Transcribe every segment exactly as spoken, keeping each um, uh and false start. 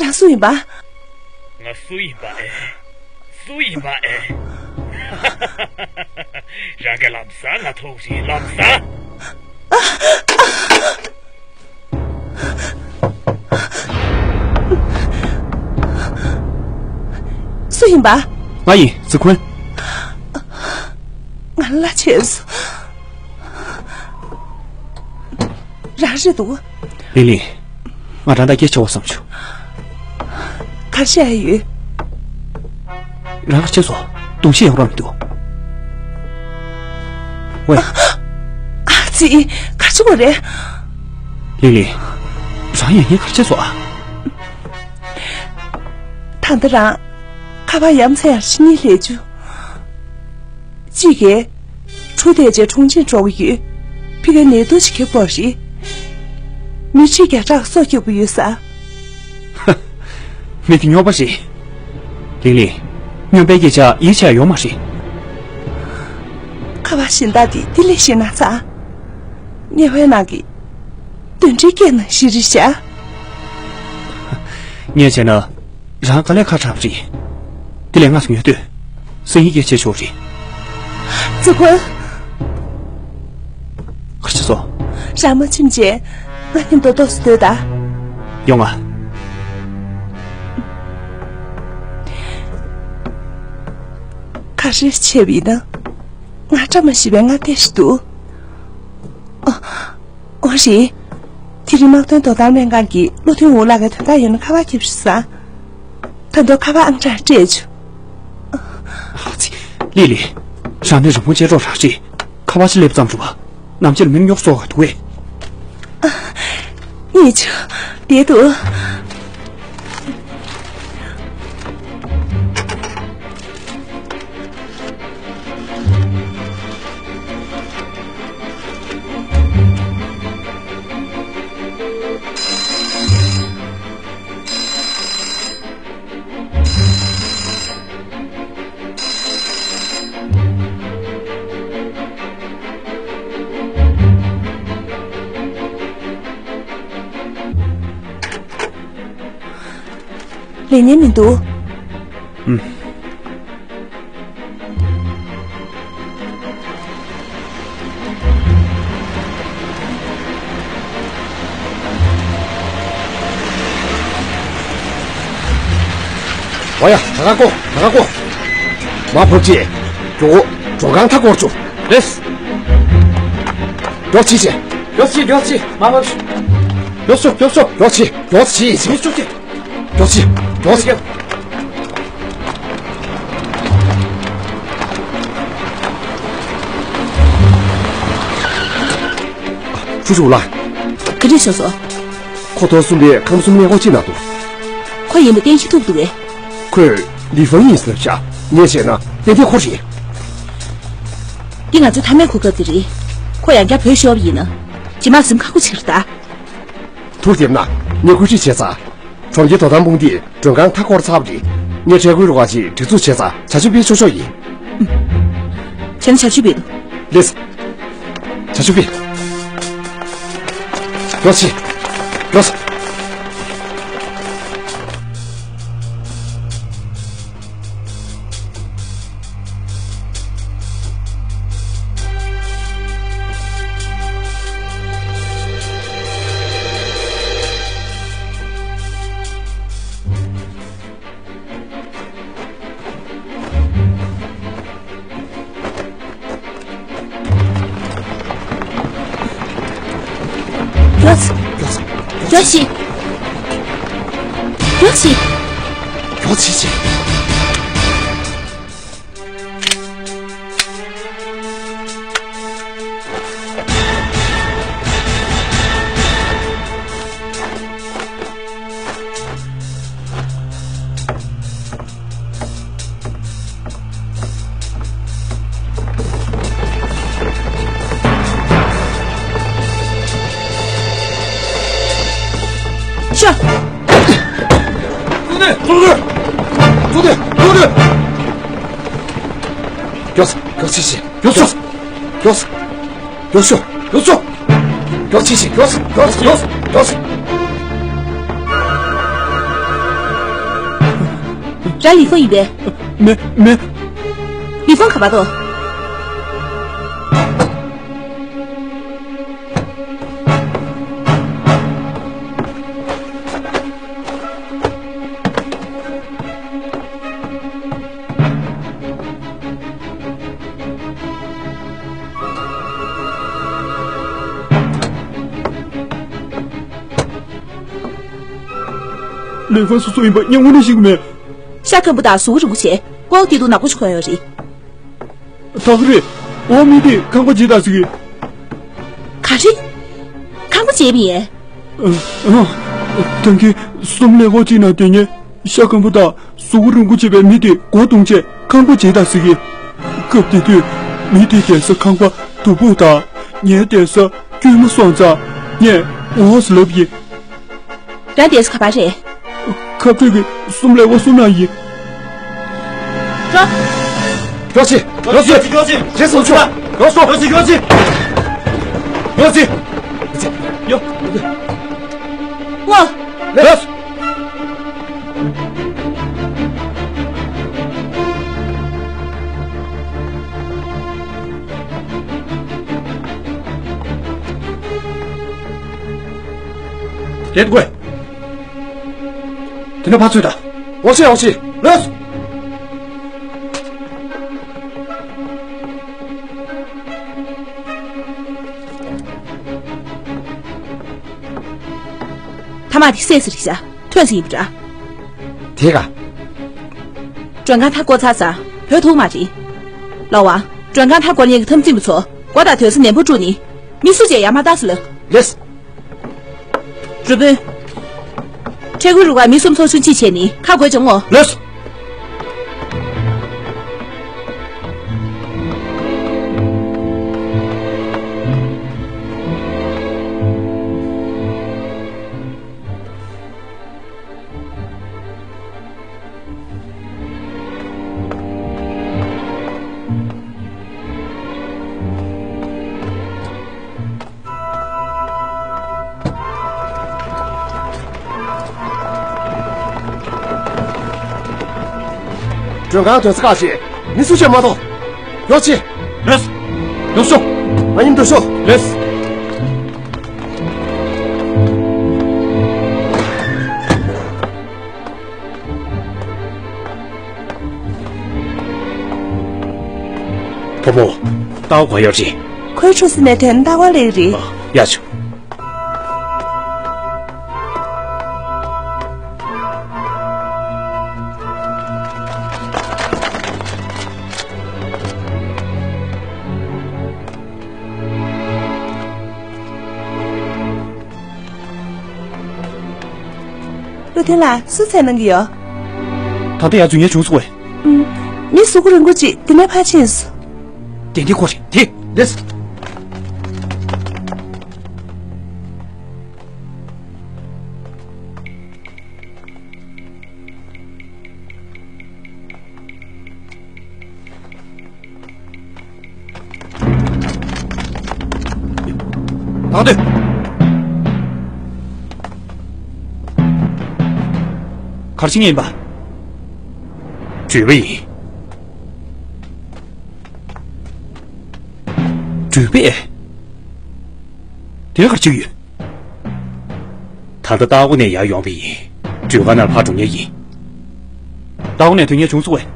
རང་སུ་ཡིན་པ། ང་སུ་ཡིན་པ་ཨེ། སུ་ཡིན་པ་ཨེ། རང་གི་ལམ་སང་ང་ཐུག་ཅིག་ལམ་སང་། སུ་ཡིན་པ། ང་ཡིན། ཙི་ཁུན། ང་ལ་ཆེ་སོ། རང་རེད་འདུག་ལིང་ལིང་། ང་རང་དང་སྐད་ཆ་བོ་བསམ་བྱུང་། ག་རེ་བཤད་ཡོད། རང་ལ་ཆེ་སོ། གདོང་ཤེས་ཡོང་རོགས་མི་འདུག་ཝེ། ཨ་ཙི། ག་རེ་བྱེད་དགོས་རེད། ལིང་ལིང་། རང་ཡང་ངས་ག་རེ་བྱས་སོ་ཨ། ད་ལྟ་རང་། ཁ་པར་ཡ་མཚན་ཡར་ཕྱིན་ནི་ལས་བཅུ། གཅིག་གིས། ཁྲུ་དེ་རྗེས་གྲོང་ཁྱེར་འགྲོ་གི་ཡོད། ཕི་གའི་ནད་དུག་ཅིག་ཁྱབ་པོ་རེད། མི་ཁྲི་བརྒྱ་ཕྲག་སྲོག་སྐྱོབ་གི་ཡོད་ས། མི་དེ་སྨྱོན་པ་རེད། ལིང་ལིང་། སྨྱོན་པའི་སྐད་ཆ་ཡིད་ཆེས་ཡོད་མ་རེད། ཁ་པར་གཞན་དག་དེ་དེ་ལས་ཤེས་ན་ཚ། དམྱལ་བའི་ནང་གི། གདོན་འདྲེ་སྐད་ནང་བཞིན་རེད་ཤག་ངས་བྱས་ན། རང་དཀའ་ལས་ཁག་དྲགས་པ་རེད། དེ་ལས་ང་ཚོ་ཉོ་དུས། སང་ཉིན་སྐད་ཆ་ཆོག་རེད། ཙི་ཁུན། ག་རེ་བྱས་སོང་། རང་མ་ཕྱིན་རྗེས་ང་མཉམ་དུ་ཏོག་ཙམ་སྡོད་དང་། ཡོང་ང་། ག་རེ་བྱས་པ་ཡིན་ན། ང་བཀྲ་མ་ཤིས་པའི་ང་བལྟས་ཤིག་འདུག་ཨ། འོ་རེད། དེ་རིང་དམག་དོན་དོ་དམ་ལྷན་ཁང་གི་བློ་མཐུན་འུ་ལག་གི་དོན་དག་ཡོད་ན་ཁ་པར་རྒྱབ་ཤིག་ཟེར། ད་དུང་ཁ་པར་ཨང་གྲངས་སྤྲད་བྱུང་། ཨ་ཙི། ལིང་ལིང་། རང་ནི་རི་མོ་བྱེད་རོགས་རང་རེད། ཁ་པར་ཅིག་སླེབས་ཙམ་རུ་བ། ནམ་ཕྱེད་མི་རྙོག་སོགས་འདུག་གས། ཨ། ཡིན་ཆུ། བསྡད་འདུག་ལེན་ཉན་མི་འདུག་ཨུམ། འོ་ཡ། ད་ག་གོ། ད་ག་གོ། མ་ཕོབ་ཅེས། མགྱོགས་པོ་མགྲོན་ཁང་མཐའ་སྐོར་བྱུང་། རེད། མགྱོགས་ཅིག་བྱེད། མགྱོགས་ཅིག་མགྱོགས་ཅིག་མ་ཕོབ། མགྱོགས་ཤོག་མགྱོགས་ཤོག་མགྱོགས་ཅིག་མགྱོགས་ཅིག་བྱེད། མགྱོགས་ཤོག་ཅིག་མགྱོགས་ཅིག་མགྱོགས་ཅིག་ཧྲུའུ་ཅུའུ་ལགས། ག་འདྲ་བྱུང་སོང་། ཁོ་ཐོག་གསུམ་པའི་ཁམས་གསུམ་གནས་སྐོར་ཅིག་ན་འདུག་ཁོ་ཡིན་པ་གཏན་ཞིག་ཐུག་འདུག་གས། ཁོས་ལི་ཧྥང་ཡིན་ཟེར་བཞག་ངས་བྱས་ན་ཏན་ཏན་ཁོ་རེད། འདི་ང་ཚོའི་མཐའ་མའི་གོ་སྐབས་དེ་རེད། ཁོ་ཡང་བསྐྱར་བོད་ཤོར་བ་ཡིན་ན། རྗེས་མ་ཟིན་ཁག་པོ་ཆགས་རེད་ད། ཐུགས་བདེ་ན་ངས་བཀོད་སྒྲིག་བྱས་ཚར། གྲོང་ཁྱེར་དོ་དམ་དཔུང་སྡེས་མགྲོན་ཁང་མཐའ་སྐོར་ཚར་བ་རེད། ངས་འཕྲལ་མགོའི་རོགས་པ་ཅིག་སྒྲིག་འཛུགས་བྱས་ཚར། བྱ་སྤྱོད་སྤེལ་ཆོག་ཆོག་ཡིན། བྱས་ན་བྱ་སྤྱོད་སྤེལ་དང་། ལེགས། བྱ་སྤྱོད་སྤེལ། མགྱོགས་ཤིག་མགྱོགས་ཤིག་མགྱོགས། མགྱོགས། མགྱོགས་ཤིག་མགྱོགས་ཤིག་མགྱོགས་ཤིག་ཤ། ཚུགས་ཏེ། ཚུགས་ཏེ། ཚུགས་ཏེ། ཚུགས་ཏེ། མགྱོགས། མགྱོགས་ཤིག་མགྱོགས་ཤོག་མགྱོགས་ཤོག་མགྱོགས་ཤོག་མགྱོགས་ཤོག་མགྱོགས་ཤིག་མགྱོགས། མགྱོགས། མགྱོགས། མགྱོགས། མགྱོགས། ད་ལི་ཧྥང་ཡིན་པས། མེ་མེ། ལི་ཧྥང་ག་པར་འདུག་ལི་ཧྥང་སུ་སུ་ཡིན་པ་ངས་དངོས་གནས་ཤེས་ཀྱི་མེད། ཤ་སྐམ་པོ་དང་གཟུགས་པོ་རིང་པོ་བྱས། ཀོག་ཏི་དུ་ནག་པོ་ཞིག་གོན་ཡོད་རེད། ད་ག་རེད། འོ་མི་དེ་ཁང་པ་བརྗེས་དང་ཟེར་གི། ག་རེ། ཁང་པ་བརྗེས་པ་ཡིན། ཨ། ཨ། ད་གིན་སུམ་ལས་ཀོག་གཅིག་ནང་དེ་ཉེ། ཤ་སྐམ་པོ་དང་གཟུགས་པོ་རིང་པོ་བྱས་པའི་མི་དེ་མགོ་བརྡུངས་བྱས་ཁང་པ་བརྗེས་དང་ཟེར་གི། སྐབས་དེ་དུས་མི་དེ་བསྡད་ས་ཁང་པ་སྡུག་པོ་དང་། ངའི་བསྡད་ས་དཀྱུས་མ་སོང་ཙང་ངས་འོང་ཟེར་ལབ་ཡིན། རང་བསྡད་ས་ག་པར་རེད། ཁ་ཐུག་གི་སུམ་ལས་ཀོག་གསུམ་ནང་ཡིན། འགྲོ། ཡོ་ཅི། ཡོ་ཅི། ཡོ་ཅི། རེ་སོང་ཆོག་ཡོ་སོང་། ཡོ་ཅི། ཡོ་ཅི། ཡོ་ཅི། ཡོ། ངོ་། ལེགས། དེ་དགོས། དེ་ནས་ཕར་ཚུར་ད། འོ་ཤེ་འོ་ཤེ། ལོས། ཐ་མག་དེ་བསད་ཟེར་ཤག་ཐོན་ཟེར་ཡིན་པ་འདྲ། དེ་ག་མགྲོན་ཁང་མཐའ་བསྐོར་ཚར་ཙང་བུད་ཐུབ་མ་རེད། ལོ་བ། མགྲོན་ཁང་མཐའ་བསྐོར་མཁན་གྱི་འཐབ་འཛིང་པ་ཚོ་མགོ་དང་དོན་ས་ནན་པོ་བཀྲུས་ནས་མི་སུ་བཅས་ཡར་མར་ལྟ་ཟེར་ལབ། ལེགས། རུ་དཔོན། ཁྲལ་དགོན་རུ་ཁག་མི་གསུམ་ཚོགས་ཆུང་གཅིག་བྱས་ནས་ཁ་བགོས་བྱུང་ངོ་། ལགས་སོ། མགྲོན་ཁང་དོན་ས་ཁག་ཅིག་མི་སུ་ཞིག་མ་གཏོགས། ཡོ་ཅི། ལེགས། ཡོ་ཤོ། ང་མཉམ་དུ་ཤོག་ལེགས། བུ་མོ། ལྟ་བ་གང་ཡོད་རེད། ཁོའི་ཆུ་སྲིན་ནས་དྲན་ལྟ་བ་ལེགས་རེད། ཨ། ཡག་བྱུང་། བློ་མཐུན་ལགས། སུ་འཚོལ་གནང་གི་ཡོད། ད་ལྟ་ཡར་འཛུལ་ཉེན་བྱུང་སོང་བས། ཨུམ། མི་གཟུགས་པོ་རིང་པོ་ཅིག་འདི་ནས་ཕར་ཕྱིན་སོང་། དེ་འདི་ཁོ་རེད་དེ། ལེགས། ལགས་སོ། ག་རེ་བྱེད་མཁན་ཡིན་པ། འགྲུལ་པ་ཡིན། འགྲུལ་པས། དེ་ལ་ག་རེ་བྱེད་ཀྱི་ཡོད། ད་ལྟ་ཏའོ་ནས་ཡར་ཡོང་བ་ཡིན། མགྲོན་ཁང་ནང་ཕར་འགྲོ་མཁན་ཡིན། ཏའོ་ནས་ཐོན་མཁན་བྱུང་སོང་བས།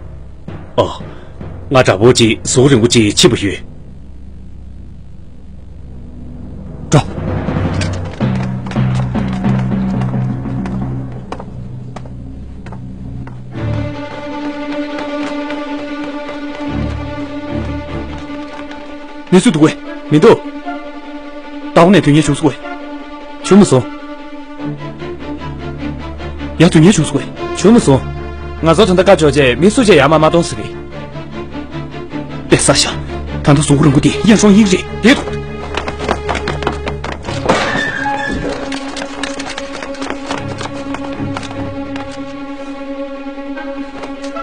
ཨོ། ང་དྲག་པོ་ཅིག་གཟུགས་རིང་པོ་ཅིག་ཕྱིན་པ་ཡོད། འགྲོ། གནས་ཚུལ་འདུག་གས། མི་འདུག་ཏའོ་ནས་དོན་གཉེར་བྱུང་སོང་གས། བྱུང་མ་སོང་། ཡ། དོན་གཉེར་བྱུང་སོང་གས། བྱུང་མ་སོང་། ང་ཚོ་ད་ལྟ་བཀའ་འཇོག་རྗེས་མི་སུ་གཅིག་ཡར་མར་མ་གཏོང་ཟེར་གི། དེ་ས་ཤ། ད་ལྟ་གཟུགས་པོ་རིང་པོ་དེ་ཡན་ཧྲོང་ཡིན་རེད་དེ།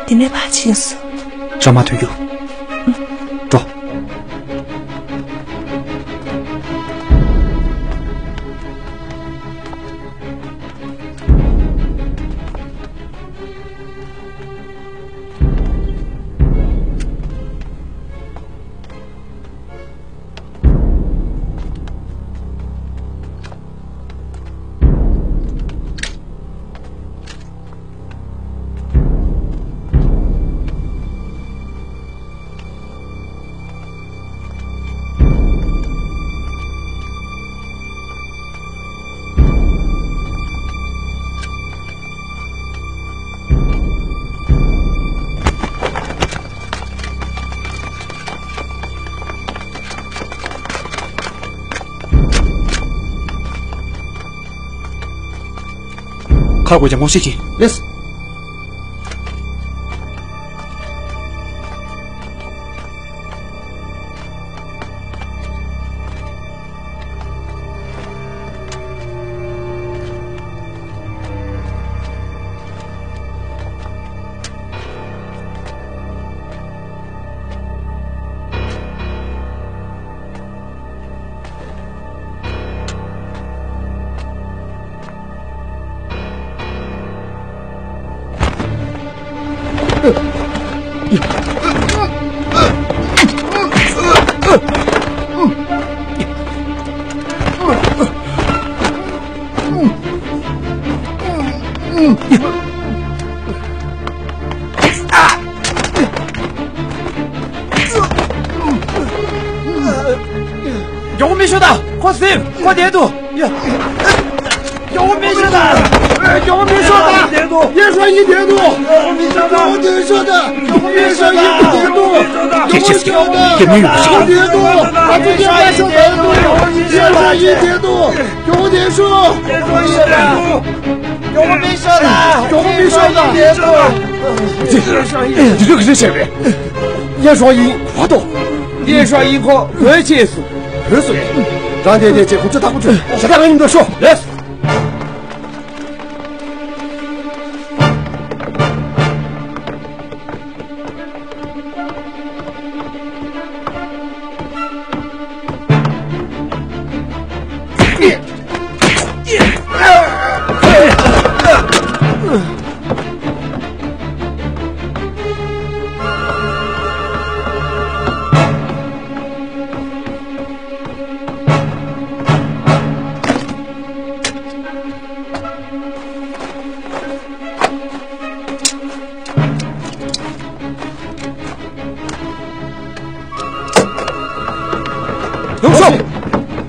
དེ་ནས་ཕར་ཕྱིན་སོང་། ར་མ་ཐོན་རྒྱུ། འགྲོ། ཁ་དགོས་ཀྱང་ངོ་ཤེས་ཀྱི། ལེས། མགྱོགས་པོ་མི་ཤོག་དང་། ཁོ་སེམས་ཁོ་བསྡད་འདུག། ཡ། མགྱོགས་པོ་མི་ཤོག་དང་། མགྱོགས་པོ་མི་ཤོག་དང་། ཡེ་ཤ་ཡིན་བསྡད་འདུག། མགྱོགས་པོ་མི་ཤོག་དང་། མགྱོགས་པོ་མི་ཤོག་དང་། མགྱོགས་པོ་མི་ཤོག་དང་། སྐད་ཆ་སྐད་མི་ཡོང་ཞིག། མགྱོགས་པོ་མི་ཤོག་དང་། ཡེ་ཤ་ཡིན་བསྡད་འདུག། མགྱོགས་པོ་མི་ཤོག། མགྱོགས་པོ་མི་ཤོག་དང་། མགྱོགས་པོ་མི་ཤོག་དང་། འདི་ཚོ་ག་རེ་བྱས་པས། ཡེ་ཤ་ཡིན་བར་དོ། ཡེ་ཤ་ཡིན་ཁོ་བོད་ཆས་སུ། བོད་སུ་རེད། རང་དེ་དེ་ཆེ་ཁོ་ཚོ་ཐག་པོ་ཆོད། ཞེ་དྲག་ང་ཡིན་འགྲོ་ཤོག། ལེས། ཡོང་ཤོག།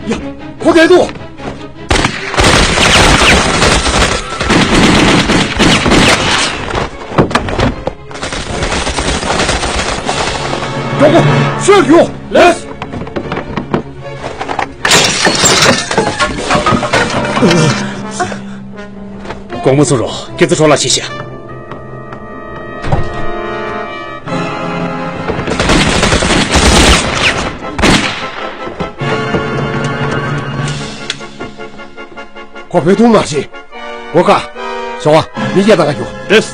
ཡ། ཁོ་བསྡད་འདུག། མགྱོགས་པོ་ཤོག་ཡོང་། ལེས། དགོང་མོ་ཚོ་རོ་སྐེ་ཚེ་འཕྲོ་བརླག་བྱེད་ཤག། ཁོ་བོད་དུ་མ་ཤི། འོ་ཀ། ཞོགས་པ་མི་སྐད་བཏང་ག་རྒྱུག། ལེས།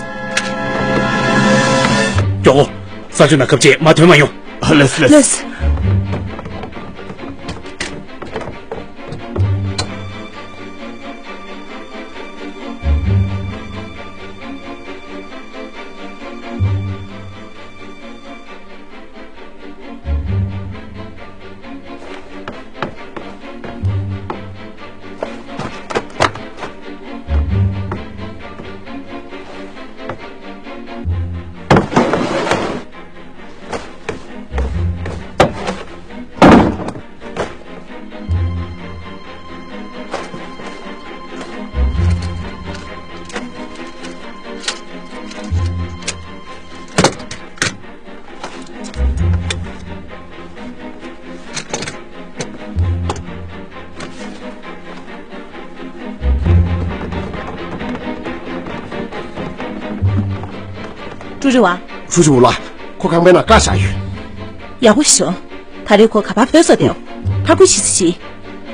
མགྱོགས་པོ། ས་ཆུ་ནང་ཁབ་ཆེ་མ་ཐོན་མ་ཡོང་། ལེས་ལེས། ལེས། ཀྲུའུ་ཧྲི་ཝང་། ཧྲུའུ་ཅི་ཝུ་ལགས། ཁོ་ཁང་པའི་ནང་བཀག་བཞག་ཡོད། ཡག་པོ་བྱུང་། ད་རེས་ཁོ་ག་པར་བུད་སོང་སྟེ། ཕར་རྒོལ་ཞིག་ཅིག་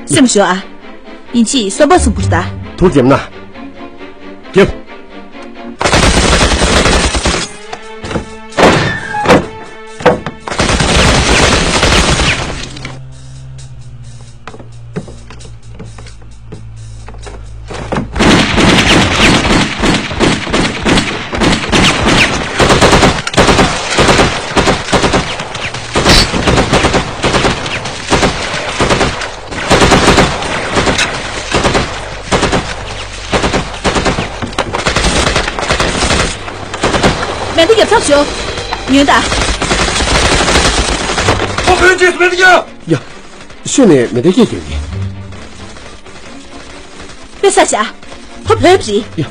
བྱེད། སེམས་ཞོག་ཨ། ཡིན་གཅིག་སོ་པ་སུ་འབུར་ད། ཐུགས་རྒྱབ་ན། རྒྱབ། མེ་མདའ་རྒྱབ་ཚར་ཞོག། ཉོན་དང་། ཁོ་བོད་ཅེས་མེ་མདའ་རྒྱབ། ཡ། ཤོད་ནས་མེ་མདའ་སྐད་རྒྱག་གི། དཔེ་ས་བྱ། ཁོ་བོད་རེད། ཡ།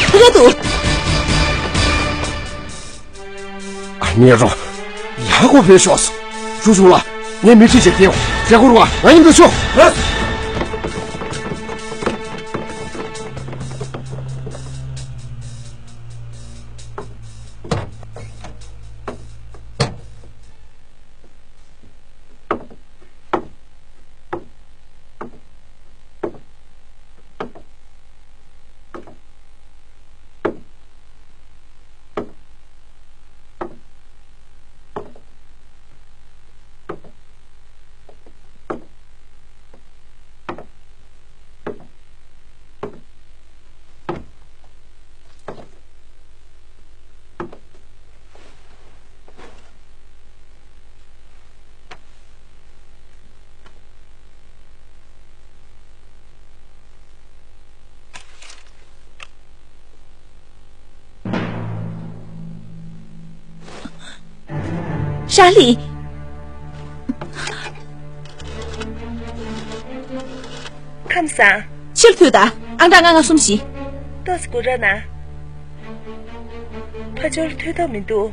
ཕ་ག་འདུག། ཨ་ནེ་རོ། ཡ་ཁོ་བོད་ཤོག་སོང་། ཧྲུའུ་ཅི་ཝུ་ལགས། ངས་མི་ཁྲིད་བྱེད་ཀྱི་ཡོང་། ཟས་གོ་རུ་བ། ང་མཉམ་དུ་ཤོག་ཤ་ལི། ཁམས་བཟང་། ཕྱིར་ཕུད་དང་། ཨང་གྲངས་ལྔ་ལྔ་གསུམ་བཞི། ཏོག་ཙམ་སྒུག་རོགས་གནང་། ཕ་ཇོར་ཐུག་ཐབས་མི་འདུག་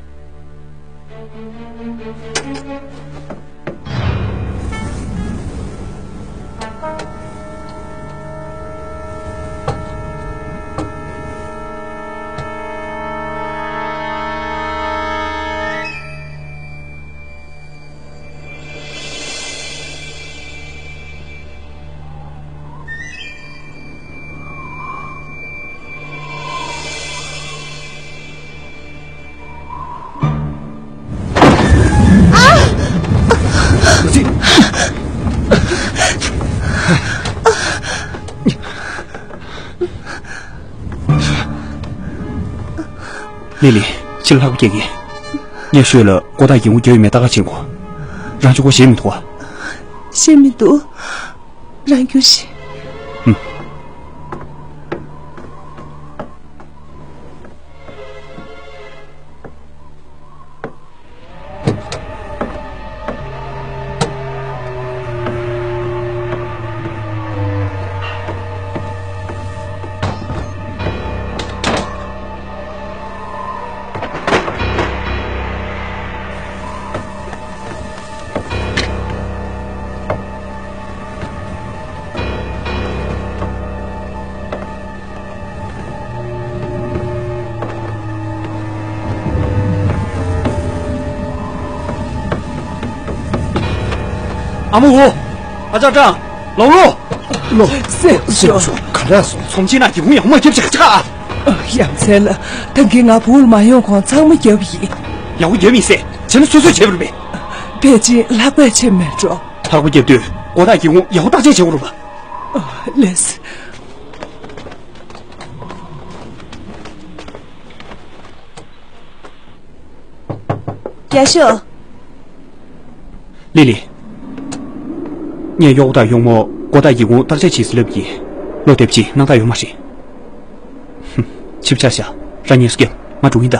ལི་ལི། ཕྱི་ལ་ལྷག་པ་སྐྱེལ་གི། ངས་ཤོད་ལ་ཀོ་ཐག་གི་ངུ་རྒྱག་ཡོད་མེད་ལྟ་ག་ཕྱིན་གོ། རང་ཆུ་ཁོ་ཞེད་མི་འདུག་ག། ཞེད་མི་འདུག་རང་རྒྱུགས་ཤིག་ཧུམ། ཨ་མ་འོ། ཨ་ཅག་ཀྲང་། ལོག་ལོ། ལོ། སེམས་ཤོག་ག་རེ་སོང་། ཚོམས་ཆེན་ན་སྒེའུ་ཁུང་ཡག་མོ་རྒྱབ་ཅིག་ཆག་ཡ་མཚན་ལ། ད་གིན་ང་བུ་མ་ཡོང་གོང་ཚང་མ་རྒྱབ་ཡིན། ཡག་པོ་རྒྱབ་ཡིན་ཟེར། བྱས་ན་སོ་སོས་བྱས་པ་རེད་པས། ཕལ་ཆེར་ལྷག་པ་ཆེ་མེད་འགྲོ། ལྷག་པ་རྒྱབ་དུས་གོ་ཐག་སྒེའུ་ཁུང་ཡག་པོ་བརྟག་དཔྱད་བྱེད་དགོས་རེད་པ། ལེས། རྒྱ་ཤོག་ལི་ལི། ངས་གཡོག་པོ་དང་གཡོག་མོ་ཀོ་ཐག་སྒེའུ་ཁུང་བརྟག་དཔྱད་བྱེད་ཟེར་ལབ་ཀྱིས། བློ་བདེ་པོ་ཅིག་སྣང་དག་ཡོད་མ་རེད། ཧུམ། ཆིབས་ཆག་བཞག་རང་ངལ་གསོ་རྒྱབ། ང་འགྲོ་གི་ཡིན་ད།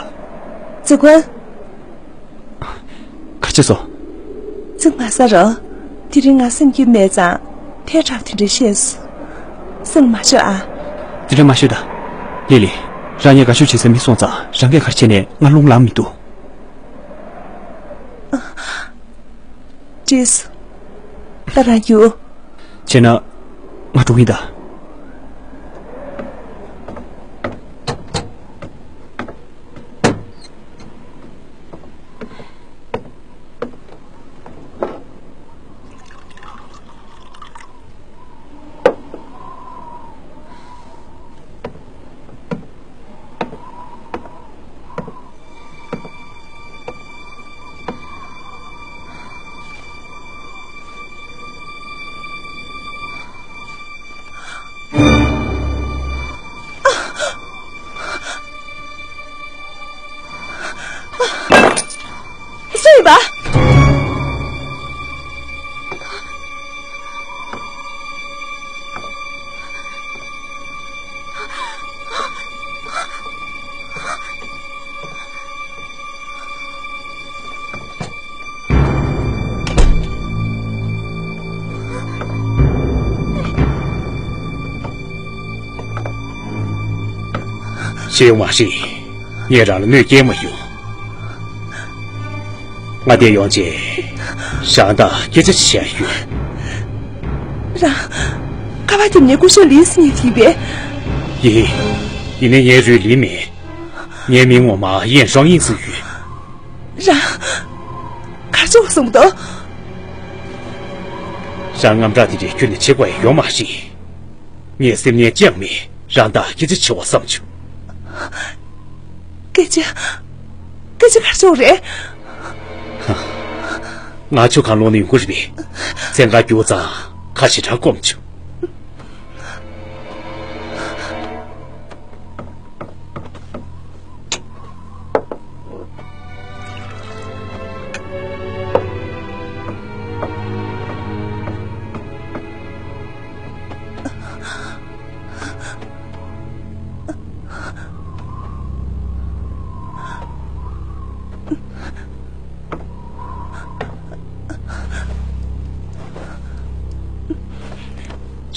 ཙི་ཀུན། ག་རེ་བྱས་སོང་། ཙི་མ་ཟ་རོ། དེ་རིང་ང་སེམས་སྐྱིད་མེད་ཙང་། ཐལ་དྲགས་དེ་འདྲ་བཤད་སོང་། སེམས་མ་ཤོར་ཨ། དེ་འདྲ་མ་ཤོད་ད། ལི་ལི། རང་ཉིད་དགའ་ཤོས་བྱེད་སའི་མི་སོང་ཙང་རང་གིས་ག་རེ་བྱས་ནས་ང་རླུང་ལངས་མི་འདུག་བྲིས། ད་རང་རྒྱུགས། བྱས་ན། ང་འགྲོ་གི་ཡིན་ད། སུ་ཡིན་པ། ཤེས་ཡོང་མ་ཤེས། ངས་རང་ལ་གནོད་སྐྱེལ་མ་ཡོང་། ང་འདིར་ཡོང་རྗེས་རང་དང་སྐད་ཆ་ཅིག་བཤད་ཡོད། རང་། ཁ་པར་རྒྱབ་ནས་སྐུ་ཞབས་ལིས་ཉིད་ཐིག་པས། ཡིན། ཡིན་ནའི་ངའི་རུས་ལིས་མིན། ངའི་མིང་ངོ་མ་ཡན་ཧྲང་ཡིན་ཟེར་ཡོད། རང་། གར་བྱུང་སོང་འདུག་རང་དངངས་སྐྲག་དེ་འདྲའི་ཁྱོན་ནས་བྱེད་དགོས་ཡ་ཡོད་མ་རེད། ངས་སེམས་ནས་ཅང་མེད། རང་དང་སྐད་ཆ་བྱེད་པ་བསམ་བྱུང་། སྐད་ཆ། སྐད་ཆ་ག་རེ་བྱུང་རེད། ང་ཆུ་ཁང་ལོག་ནས་ཡོང་གི་རེད་པས། མཚན་གང་རྒྱུག་ཙང་ཁ་ཞེ་དྲག་སྐོམ་བྱུང་།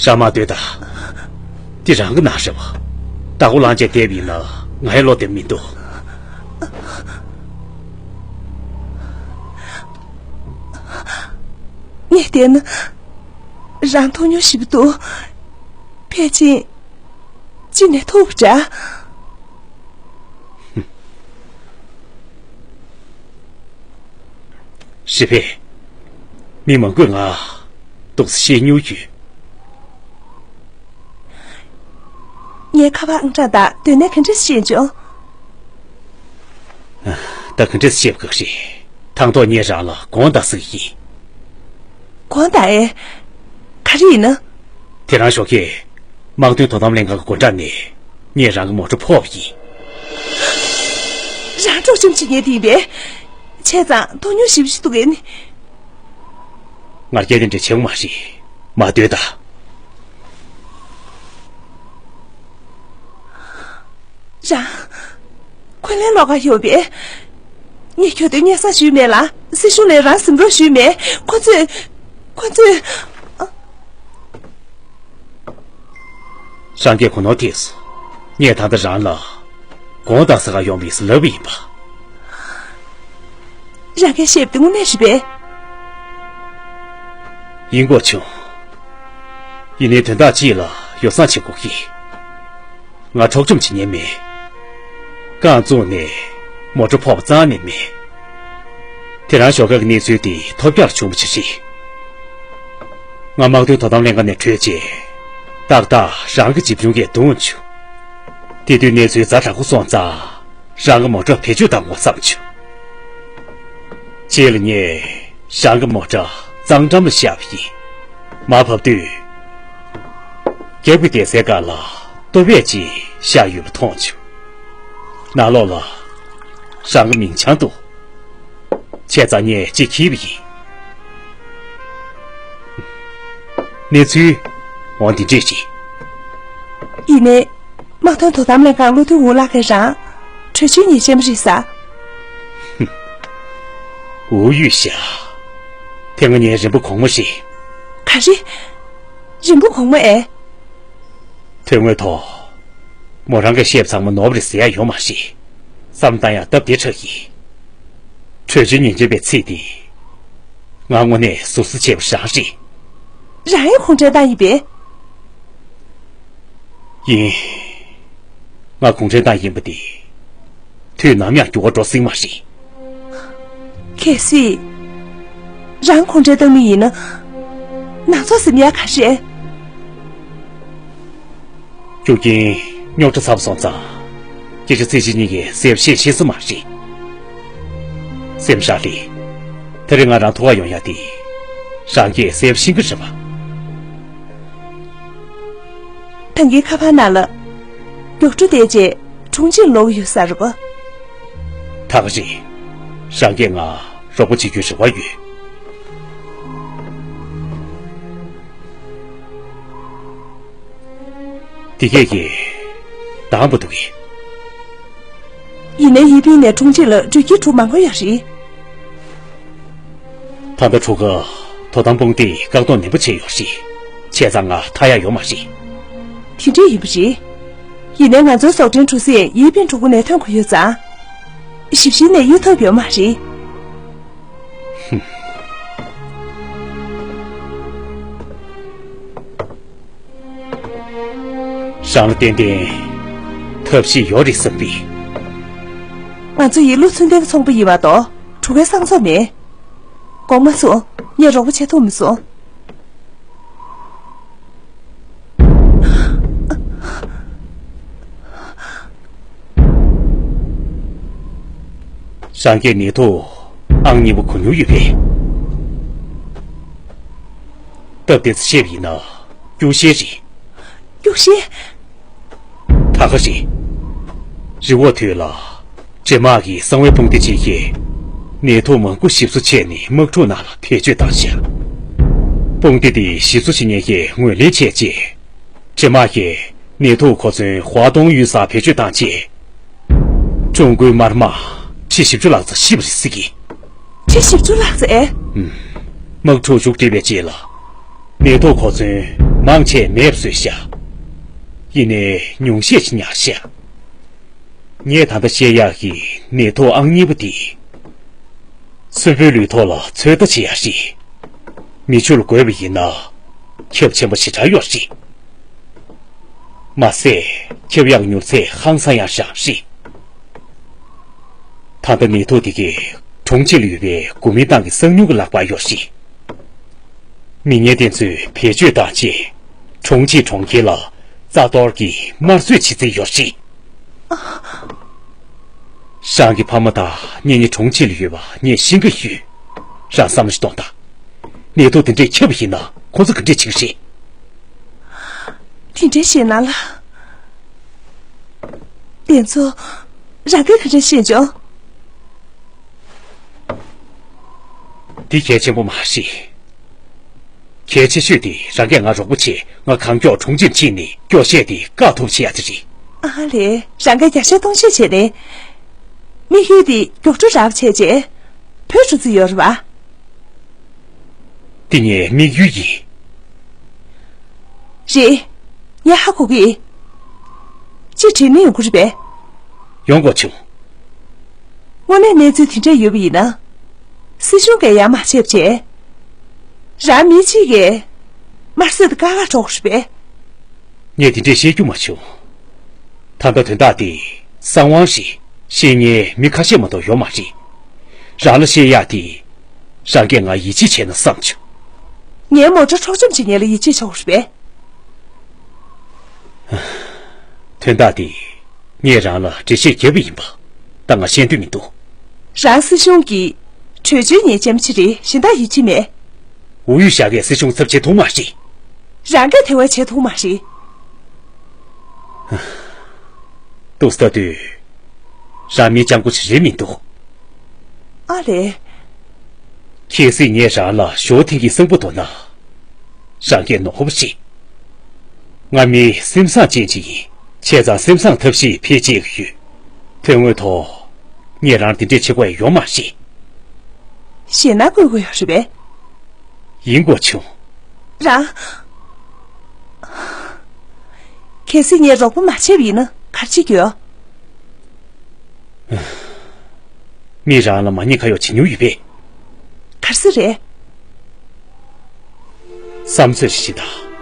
རང་མ་སྡོད་དང་། འདི་རང་གི་ནང་རེད་བ། ད་ཁོ་ལངས་བྱས་བསྡད་པ་ཡིན་ན་ང་ཡང་བློ་བདེ་མི་འདུག་ངས་བལྟས་ན། རང་མཐོང་མྱོང་ཞེ་པོ་འདུག་ཕལ་ཆེར་གཅིག་ནས་ཐུག་པ་འདྲ། ཧྲི་ཕེ། མི་མང་པོས་ང་ཏོག་ཙམ་བཤད་མྱོང་ཡོད། ངའི་ཁ་པར་ཨང་གྲངས་དང་སྡོད་གནས་ག་འདྲས་ཤེས་བྱུང་། ད་ག་འདྲས་བཤད་དགོས་རེད། དང་ཐོག་ངས་རང་ལ་དགོངས་དག་ཟེར་གྱི་ཡིན། དགོངས་དག་ཨེ། ག་རེ་ཡིན་ན། དེ་རིང་ཞོགས་ཀས་དམག་དོན་དོ་དམ་ལྷན་ཁང་གི་སྒོ་འགྲམ་ནས་ངས་རང་གི་མོ་ཊ་ཕོག་པ་ཡིན། རང་སྤྲོ་འཆམ་བྱེད་མཁན་དེ་ཡིན་པས། བྱས་ཙང་མཐོང་མྱོང་ཞེ་པོ་ཞིག་འདུག་གས་ནི། ང་རྒྱལ་དེ་འདྲ་བྱེད་དགོས་མ་རེད། མ་སྡོད་དང་། རང་། འཁོན་ལན་སློག་ག་ཡོད་པས། ངས་ཁྱོད་དོན་སྙན་སེང་ཞུས་མེད་ལ། སྲིད་གཞུང་ནས་རང་གཟིམ་རོགས་ཞུས་མེད། ཁོ་ཚོས། ཁོ་ཚོས། ཨ། རང་གིས་གོ་ནོར་ཐེབས་སོང་། ངས་ད་ལྟ་རང་ལ་དགོངས་དག་ཟེར་ག་ཡོང་བས་ལབ་པ་ཡིན་པ། རང་གིས་བཤད་པ་དེ་དངོས་གནས་རེད་པས། ཡིན་དགོས་བྱུང་། ཡིན་ནའི་དོན་དག་ཅིག་ལ་ཡོ་བསྲང་བྱེད་དགོས་ཀྱི། ང་འཕྲོག་བཅོམ་བྱེད་མཁན་མེད། རྐང་བཙུགས་ནས་མོ་ཊ་ཕོག་པ་རྩ་ནས་མེད། དེ་རིང་ཞོགས་ཀ་གི་གནས་ཚུལ་དེ་ཐོལ་རྒྱག་བྱུང་བ་ཅིག་རེད། ང་དམག་དོན་དོ་དམ་ལྷན་ཁང་ནས་བྲོས་རྗེས། ཏག་ཏག་རང་གི་ཇིབ་ཆུང་གིས་བརྡུངས་བྱུང་། དེ་དུས་གནས་ཚུལ་ཛ་དྲག་པོ་སོང་ཙང་། རང་གི་མོ་ཊ་བེད་སྤྱོད་བཏང་དགོས་བསམ་བྱུང་། རྗེས་ལ་ངས་རང་གི་མོ་ཊ་གཙང་འགྲམ་ལ་བཞག་པ་ཡིན། མར་བབས་དུས། རྒྱབ་ཀྱི་སྡེར་སའི་སྒང་ལ་ལྟོ་ཕད་ཅིག་བཞག་ཡོད་པ་མཐོང་བྱུང་། ནང་ལོགས་ལ་རང་གི་མིང་བྱང་འདུག་བྱས་ཙང་ངས་གཅིག་འཁྱེར་བ་ཡིན། གནས་ཚུལ་འོ་འདི་འདྲས་ཅིག་ཡིན་ནའི། དམག་དོན་དོ་དམ་ལྷན་ཁང་བློ་མཐུན་ཝུ་ལགས་ཀྱིས་རང་། བྲོས་བྱོལ་ཉེས་ཅན་མ་རེད་ཟེར། ཝུའུ་ཡུས་ཤ། དེ་སྔ་ངའི་རིམ་པ་གོང་མ་རེད། ག་རེ། རིམ་པ་གོང་མ་ཨེ། དོན་དངོས་ཐོག་མོ་རང་གིས་བཤད་པ་ཚང་མ་ནོར་བ་རེད་ཟེར་ཡ་ཡོད་མ་རེད། བསམ་བློ་བཏང་ཡ་སྟབས་བདེ་དྲགས་ཡིན། བྲོས་བྱོལ་ཉེས་ཅན་པའི་ཚིག་དེ། ང་དངོས་གནས་ཟུར་ཟ་བྱས་པ་རང་རེད། རང་ཡང་གུང་ཁྲན་ཏང་ཡིན་པས། ཡིན། ང་གུང་ཁྲན་ཏང་ཡིན་པ་དེ། དུས་ནམ་ཡང་འགྱུར་བ་འགྲོ་སྲིད་མ་རེད། གལ་སྲིད། རང་གུང་ཁྲན་ཏང་མི་ཡིན་ན། ནང་ཚོགས་ཟིན་ཡ་ག་རེ། རྒྱུ་རྐྱེན་རྙོག་དྲ་ཚ་པོ་སོང་ཙང་། སྐད་ཆ་ཚིག་གཅིག་གཉིས་ཀྱིས་གསལ་པོ་བཤད་ཤེས་ས་མ་རེད། སེམས་ཧྲ་ལི། དེ་རིང་ང་རང་ཐུག་ག་ཡོང་ཡ་དེ། རང་གིས་གསལ་པོ་ཤེས་ཀྱི་རེད་པ། ད་གིན་ཁ་པར་ནང་ལ། མགྱོགས་འགྲོ་བསྡད་རྗེས་ཁྲུང་ཆིང་ལོག་ཡོད་ས་རེད་པ། ད་ག་རེད། རང་གིས་ང་རོགས་པ་བྱེད་རྒྱུའི་རེ་བ་ཡོད། འདི་གས་ཀྱིས་འདང་པོ་འདུག་གས། ཡིན་ནའི་ཡི་པིན་ནས་ཁྲུང་ཆིང་ལ་འགྲུལ་སྐྱེལ་གྲུ་མང་པོ་ཡོད་རེད། ད་ལྟ་གྲུ་ཁ་དོ་དམ་དཔུང་སྡེས་བཀག་སྡོམ་ནན་པོ་བྱས་ཡོད་རེད། བྱས་ཙང་ང་ཐར་ཡག་ཡོད་མ་རེད། དེ་འདྲས་ཡིན་པ་རེད། ཡིན་ནའི་ང་ཚོའི་ཟོག་འདྲེན་གྲུ་གཟིངས་ཡི་པིན་གྲུ་ཁ་ནས་ཐོན་དགོས་ཡོད་ཙང་། ཞིབ་བཤེར་ནས་གཡུག་ཐབས་ཡོད་མ་རེད། རང་ལ་ཏན་ཏན་ཐབས་ཤེས་ཡོད་རེད་བསམ་པས། ང་ཚོ་ཡིན་ལུགས་ཚུལ་ལྡན་གྱི་ཚོང་པ་ཡིན་པ་དང་གྲུ་ཁའི་གསང་རྫོང་མེད། དགོངས་མ་ཚོམས། ངས་རོགས་པ་བྱེད་ཐུབ་མི་སོང་། རང་གིས་ནད་ཐོག་ཨང་གཉིས་པ་གོ་མྱོང་ཡོད་པས། སྟབས་བདེ་ཙམ་བཤད་པ་ཡིན་ན་སྐྱུག་ཤལ་རེད། སྐྱུག་ཤལ། ད་ག་རེད། རི་བོ་ཐོད་ལ་འདྲེ་དམག་གིས་གསང་བའི་དཔུང་སྡེ་ཅིག་གིས་ནད་ཐོག་མང་པོ་ཞིབ་བཟོ་བྱས་ནས་དམག་འཁྲུག་ནང་ལ་བེད་སྤྱོད་བཏང་ཤག་དཔུང་སྡེ་དེ་ཞིབ་བཟོ་བྱེད་མཁན་གྱིས་ངོས་ལེན་བྱས་རྗེས། འདྲེ་དམག་གིས་ནད་ཐོག་གོ་མཚོན་ཧྭ་ཏུང་ཡུལ་སར་བེད་སྤྱོད་བཏང་རྗེས། ཀྲུང་གོའི་དམར་དམག་ཁྲི་བཞི་བཅུ་ལྷག་ཙམ་ཤི་བ་རེད་ཟེར་གི། ཁྲི་བཞི་བཅུ་ལྷག་ཙམ་ཨེ། ཨུམ། དམག་འཁྲུག་མཇུག་བསྒྲིལ་བའི་རྗེས་ལ། ནད་ཐོག་གོ་མཚོན་མང་ཆེ་མེད་པ་བཟོས་ཤག་ཡིན་ནའི་ཉུང་ཤས་ཤིག་ཉར་ཤག་ངས་ད་ལྟ་བཤད་ཡག་གི་ནད་ཐོག་ཨང་གཉིས་པ་དེ། གསོན་པོའི་ལུས་ཐོག་ལ་ཚོད་ལྟ་བྱེད་ཡག་རེད། མེ་ཆུ་ལ་འགོས་པ་ཡིན་ན། ཁྱབ་ཆེན་པོ་ཞེ་དྲག་ཡོད་རེད། མ་ཟད། ཁྱབ་ཡག་མྱུར་ཚད་ཧང་སང་ཡག་ཞིག་རེད། ད་ལྟ་ནད་ཐོག་དེ་གས་གྲོང་ཁྱེར་ལ་ཡོད་པའི་གོ་མིན་ཏང་གི་གསང་ཉུལ་གྱི་ལག་པར་ཡོད་རེད། མི་ངན་དེ་ཚོས་བེད་སྤྱོད་བཏང་རྗེས། གྲོང་ཁྱེར་གྲོང་ཁྱེར་ལ་རྩ་གཏོར་གྱིས་དམར་གསོད་བྱེད་རྩིས་ཡོད་རེད། རང་གི་ཕ་མ་དང་གཉེན་ཉེ་གྲོང་ཁྱེར་ལ་ཡོད་པ་ངས་ཤེས་ཀྱི་ཡོད། རང་བསམ་བློ་ཞིག་གཏོང་དང་། ནད་དུག་དེ་འདྲས་ཁྱབ་པ་ཡིན་ན་ཁོང་ཚོ་ག་འདྲས་བྱེད་ཀྱི་རེད། དེ་འདྲས་བཤད་ན་ལ། དེ་ཚོ་རང་གིས་ག་འདྲས་ཤེས་བྱུང་། འདི་གལ་ཆེན་པོ་མ་རེད། གལ་ཆེ་ཤོས་དེ་རང་གིས་ང་རོགས་པ་བྱས། ང་གང་མགྱོགས་གྲོང་ཁྱེར་ཕྱིན་ནས་སྐྱོ་ཤས་དེ་བཀག་ཐུབ་བྱེད་ཡ་དེ་རེད། ཨ་ལས། རང་གིས་བརྒྱ་ཆ་སྟོང་བཤད་བྱས་ནས། དམིགས་ཡུལ་དེ་མགྱོགས་འགྲོ་རག་བྱས་རྗེས། བོད་འགྲོ་རྩིས་ཡོད་རེད་པ། འདི་ངའི་དམིགས་ཡུལ་ཡིན། རེད། ངས་ཧ་གོ་གི། ཅིག་དྲན་ནས་ཡོང་གི་རེད་པས། ཡོང་དགོས་བྱུང་། དངོས་གནས་གནས་ཚུལ་དེ་འདྲ་ཡོད་པ་ཡིན་ན། སྲིད་གཞུང་གིས་ཡར་མར་བྱས་པ་བྱས། རང་མི་གཅིག་གིས་དམར་གསོད་དེ་དཀའ་ཁག་འགྲོ་གི་རེད་པས། ངས་དེ་འདྲས་བཤད་རྒྱུ་མ་བྱུང་། ད་ལྟ་དོན་དག་དེ་གསང་བ་རེད། ཤེས་མཁན་མི་ཁ་ཤས་མ་གཏོགས་ཡོད་མ་རེད། རང་ལ་བཤད་ཡག་དེ། རང་གིས་ང་ཡིད་ཆེས་བྱས་ན་བསམ་བྱུང་། ངའི་མོ་ཊ་འཕྲོག་བཅོམ་བྱེད་མཁན་ལ་ཡིད་ཆེས་བྱེད་དགོས་རེད་པས། དོན་དག་དེ་ངས་རང་ལ་འགྲེལ་བཤད་བརྒྱབ་པ་ཡིན་པ་ད་ང་ཤེས་འདོད་མི་འདུག་རང་སྲིད་གཞུང་གི་བྲོས་བྱོལ་ཉེས་ཅན་ཅིག་རེད། གཞན་དག་ཡིད་ཆེས་མེད། ཝུའུ་ཡུས་ཞབས་ཀྱིས་སྲིད་གཞུང་ཚབ་བྱེད་ཐུབ་མ་རེད། རང་གིས་དེ་བས་བྱེད་ཐུབ་མ་རེད། ཏུ་སྟ་དུས། རང་མི་སྤྱང་པོ་ཞིག་རེད་མི་འདུག་ཨ་ལས། གལ་སྲིད་ངས་རང་ལ་ཞོ་ཐིང་གི་གསང་པོ་དོར་ན། རང་གིས་ནོར་བ་ཞིག་ང་མི་སེམས་བཟང་ཅན་ཅིག་ཡིན། བྱས་ཙང་སེམས་བཟང་ཐབས་ཤེས་ཕལ་ཆེར་ཡོད། དོན་དངོས་ཐོག་ངས་རང་དེ་འདྲས་བྱེད་དགོས་ཡ་ཡོད་མ་རེད། ཞེད་སྣང་སྐུལ་དགོས་ཡོད་རེད་པས། ཡིན་དགོས་བྱུང་། རང་། གལ་སྲིད་ངས་རོགས་པ་མ་བྱས་པ་ཡིན་ན་ག་རེ་བྱེད་རྒྱུ་ཡོད། མི་རང་ལ་མ་ཉེས་ཁ་གཡོག་བྱེད་མྱོང་ཡོད་པས། ག་རེ་ཟེར་རེད། བསམ་ཚོད་ཞིག་བྱེད་དང་།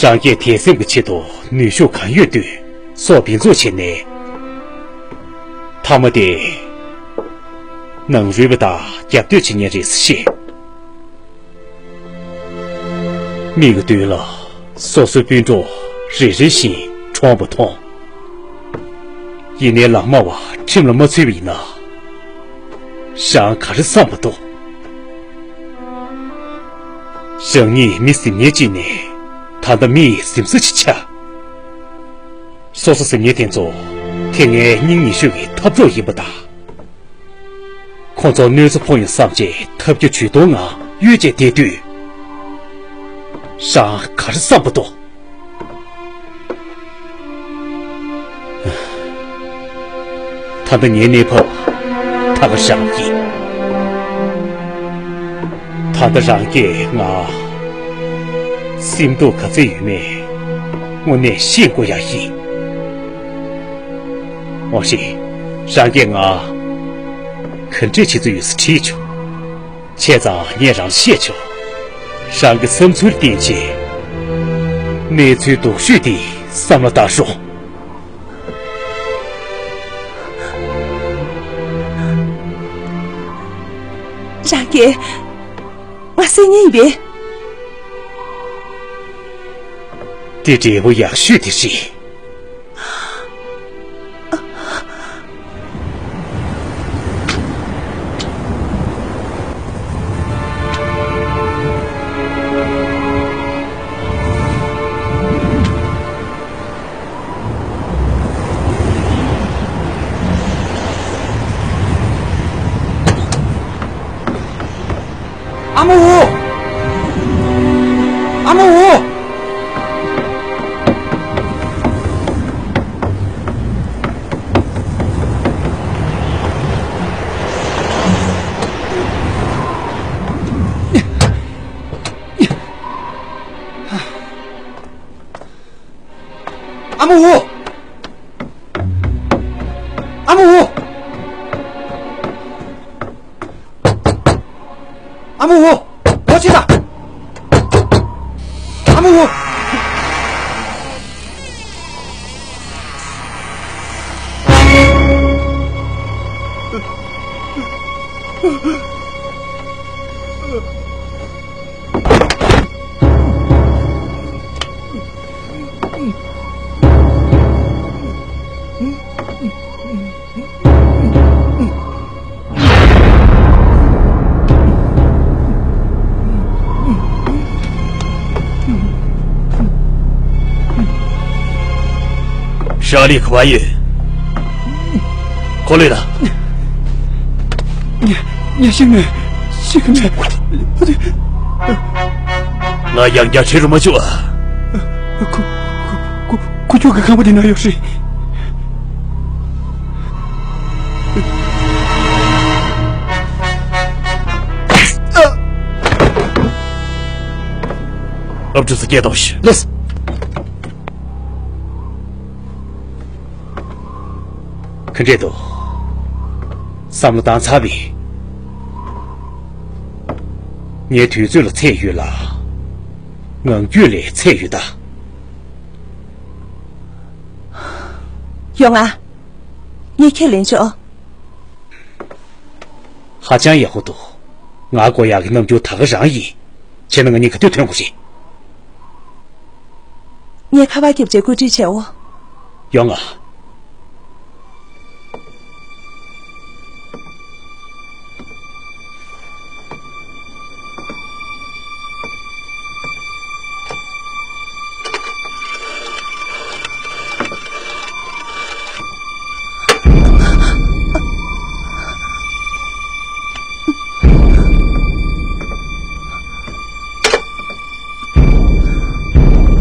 རང་སྐྱེས་དད་སེམས་ཀྱི་ཆེད་དུ་ནུས་ཤུགས་གང་ཡོད་བཏོན། སྲོག་འབེན་འཛུགས་བྱས་ནས། མཐའ་མ་དེ། ནང་རུལ་བ་དང་རྒྱབ་གཏོད་བྱེད་མཁན་རེད་ཟེར་བཤད། མིག་གི་མདུན་ལ་སོ་སོའི་སྤུན་གྲོགས་རེ་རེ་བཞིན་གྲོངས་པ་མཐོང་། ཡིན་ནའི་ལག་དམར་བ་ཁྲིམས་ལ་མ་ཚུད་པ་ཡིན་ན། རང་ག་རེ་བསམ་པ་འདུག་རང་ཉིད་མི་ཟིན་མཁན་གཅིག་ནས་ད་ལྟ་མི་ཡི་གཟིམ་ས་ཅིག་ཆགས། སོ་སོ་ཟིན་མཁན་དེ་ཚོ་དེ་སྔའི་སྙིང་ཉེ་ཤོས་ཀྱི་འཐབ་རྩོད་ཡིན་པ་དང་། ཁོ་ཚོར་གནོད་འཚེ་ཕོག་ཡོང་བསམ་བྱས་ཐབས་སྐྱོ་ཇུས་གཏོང་ངང་གཡོལ་བྱས་བསྡད་དུས། རང་ག་རེ་བསམ་པ་འདུག་ད་ལྟ་ངའི་གནས་བབ་ད་ག་རང་ཡིན། ད་ལྟ་རང་གིས་ང་སེམས་སྡུག་ག་ཚད་ཡོད་མེད་དངོས་གནས་ཤེས་དགོས་ཡ་ཡིན། འོ་ཤེས། རང་གིས་ང་ ག་འདྲས་བྱེད་རྩིས་ཡོད་ཟེར་དྲིས་བྱུང་། བྱས་ཙང་ངས་རང་ལ་བཤད་ཆོག་རང་གི་བསམ་ཚུལ་བསྟན་རྗེས། གནས་ཚུལ་སྡུག་ཤོས་དེ་བསམ་བློ་བཏང་རོགས། རང་གིས་ང་བསད་ཉེན་ཡིན་པས། དེ་འབྲས་བུ་ཡག་ཤོས་དེ་རེད། ཨ་མ་འུ། ཨ་མ་འུ། ཨ་མ་འུ། ཨ་མ་འུ། ཨ་མ་འུ། ཐུགས་རྗེ་གནང་། ཨ་མ་འུ། ཧྲ་ལི་ག་པར་ཡོད། ཁོ་ལོས་ད། ངས་ཤེས་མེད། ཤེས་ཀྱི་མེད། ང་ཡང་བསྐྱར་བྲིས་རུ་མ་བཅུག་ཨ། ཁོ་ཁོ་ཁོ་ཁོ་ཁྱོད་ཀྱི་ཁང་པ་འདི་ན་ཡོད་རེད། ཨབ་ཕྲུག་ཚོ་སྐད་གཏོང་ཞིག་ལགས། ག་འདྲས་འདུག་བསམ་བློ་བཏང་ཚར་བས། ངས་དུས་ཚོད་ལ་ཚད་ཡོད་ལ། ངང་རྒྱུད་ལ་ཚད་ཡོད་ད། ཡོང་ང་། ངས་ཁས་ལེན་ཆོག་ཧ་ཅང་ཡག་པོ་འདུག་ང་དགོས་ཡག་གི་རྣམ་འགྱུར་ད་ག་རང་ཡིན། བྱས་ན་ང་གཉིས་ག་དུས་ཐོན་དགོས་རེད། ངས་ཁ་པར་བརྒྱབ་རྗེས་བཀོད་སྒྲིག་བྱའོ། ཡོང་ང་།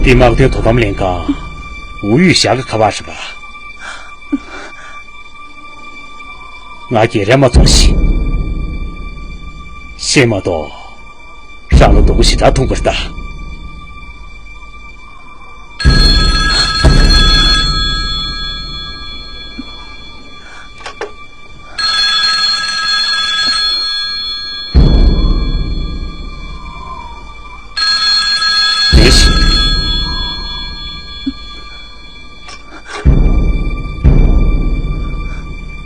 འདི་དམག་དོན་དོ་དམ་ལྷན་ཁང་ཝུའུ་ཡུས་ཞའི་ཁ་པར་རེད་པ། ང་རྒྱལ་རས་མ་བཙོང་ཞིག་ཤེས་མ་གཏོགས། རང་ལ་སྡུག་པོ་ཞེ་དྲག་ཐུག་པ་རེད་ད།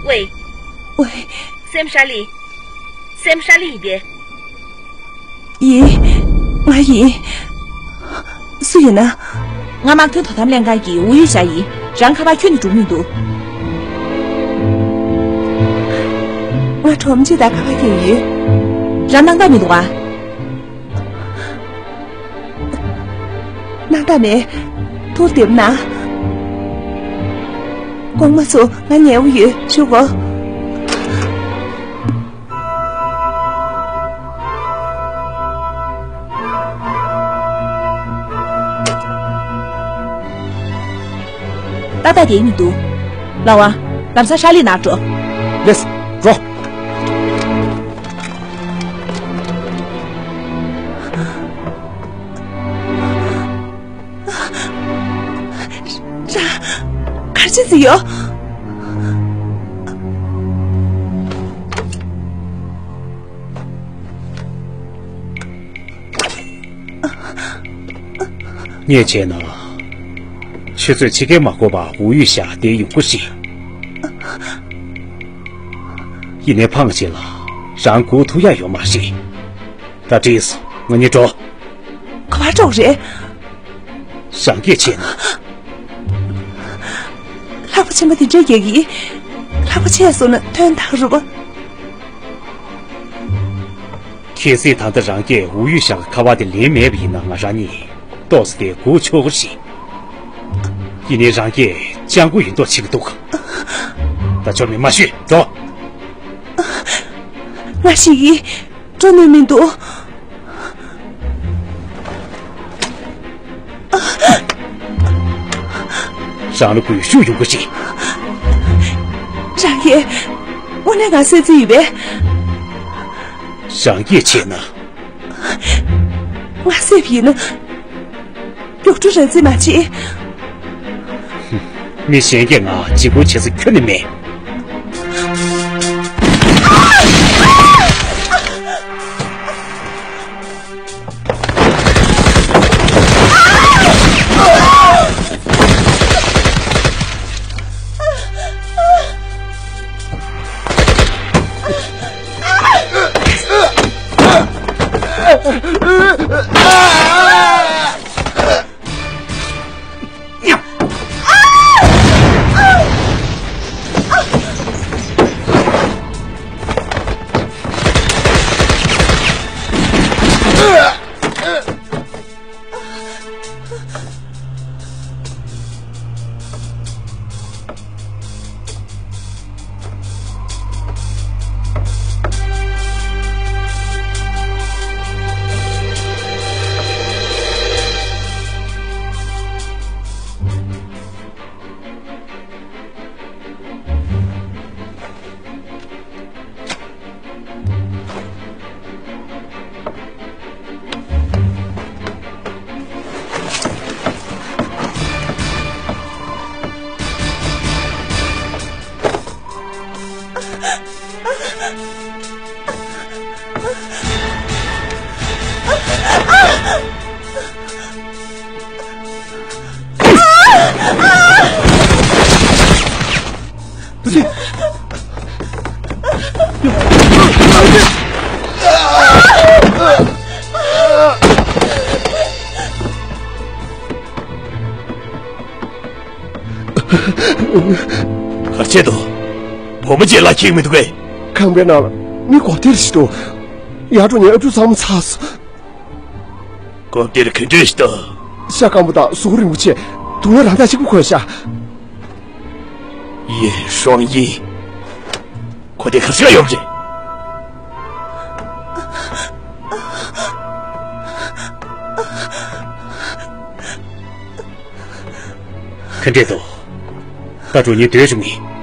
ཝེ། ཝེ། སེམས་ཧྲ་ལི། སེམས་ཧྲ་ལི་ཡིན་པས། ཡིན། ང་ཡིན། སུ་ཡིན་ན། ང་དམག་དོན་དོ་དམ་ལྷན་ཁང་གི་ཝུའུ་ཡུས་ཞའི་ཡིན། རང་ཁ་པར་ཁྱོན་ནས་འགྲོ་མི་འདུག་ང་གྲོགས་མོ་གཅིག་དང་ཁ་པར་བརྒྱབ་ཡོད། རང་སྣང་དག་མི་འདུག་ཨ། སྣང་དག་མེད། ཐུགས་བདེ་པོ་གནང་། དགོངས་མ་ཚོམས། ང་ཉལ་པོ་ཡོད། བཞུགས་གོ། ཏག་ཏག་བསྡད་མི་འདུག་ལགས་པ། ལམ་སང་ཧྲ་ལི་ནང་འགྲོ། ལགས། འགྲོ། རང་། ག་རེ་བྱེད་ཀྱི་ཡོད། ངས་བྱས་ན། ཆུ་ཚོད་ཕྱེད་ཀས་མ་འགོར་བར་ཝུའུ་ཡུས་ཞང་བསྡད་ཡོང་གི་རེད། ཡིན་ནའི་ཕངས་ཆེ་ལ། རང་སྒུག་ཐུབ་ཡག་ཡོད་མ་རེད། ད་འགྲིག་སོང་། ང་གཉིས་འགྲོ། ག་པར་འགྲོ་གི་རེད། རང་གིས་བྱས་ན། ལྷགས་པ་ཆེན་པོ་དེ་འདྲའི་རྒྱག་གི། ལྷགས་པ་ཆེ་སོང་ན་དོན་དག་རུ་བ། གལ་སྲིད་ད་ལྟ་རང་གིས་ཝུའུ་ཡུས་ཞང་གི་ཁ་པར་དེ་ལེན་མེད་པ་ཡིན་ན། ང་རང་གཉིས་ཏོག་ཙམ་དེ་སྒུག་ཆོག་གི་རེད། ཡིན་ནའི་རང་གིས་སྤྱང་པོ་ཡིན་མདོག་བྱེད་ཀྱི་འདུག་ད་ཆོ་མེད་མ་ཤོད། འགྲོ། ང་ཞིག་ཡིན། འགྲོ་ནུས་མི་འདུག་རང་ལ་སྒུལ་ཤུགས་ཡོང་གི་རེད། རང་གིས་དངོས་གནས་ང་བསད་རྩིས་ཡོད་པས། རང་གིས་བྱས་ན། ང་བསད་པ་ཡིན་ན། མགྱོགས་འགྲོ་ར་རྩིས་མ་བྱེད། མི་གཞན་གྱིས་ང་འཇིགས་སྐུལ་བྱེད་ས་ཁྱོན་ནས་མེད། ག་རེ་བྱས་འདུག་བུ་མོ་ཅིག་ལ་ཁྱེག་མི་འདུག་གས། ཁང་པའི་ནང་ལ་མི་གོ་དེར་ཞིག་འདུག་ཡར་འགྲོ་ནས་ཨབ་ཕྲུག་ཚང་མ་ཚར་སོང་། སྐབས་དེར་ག་འདྲས་ཤི་ད། ཤ་སྐམ་པོ་དང་གཟུགས་རིང་པོ་བྱས། དུང་ལ་རང་ཐག་གཅིག་པུ་གོན་ཤག་ཡེ་ཧྲོང་ཡིན། ཁོ་དེ་ག་ཚོད་ཡོད་རེད། ག་འདྲས་འདུག་ད་འགྲོ་ཉིན་སྡོད་བྱུང་ངས།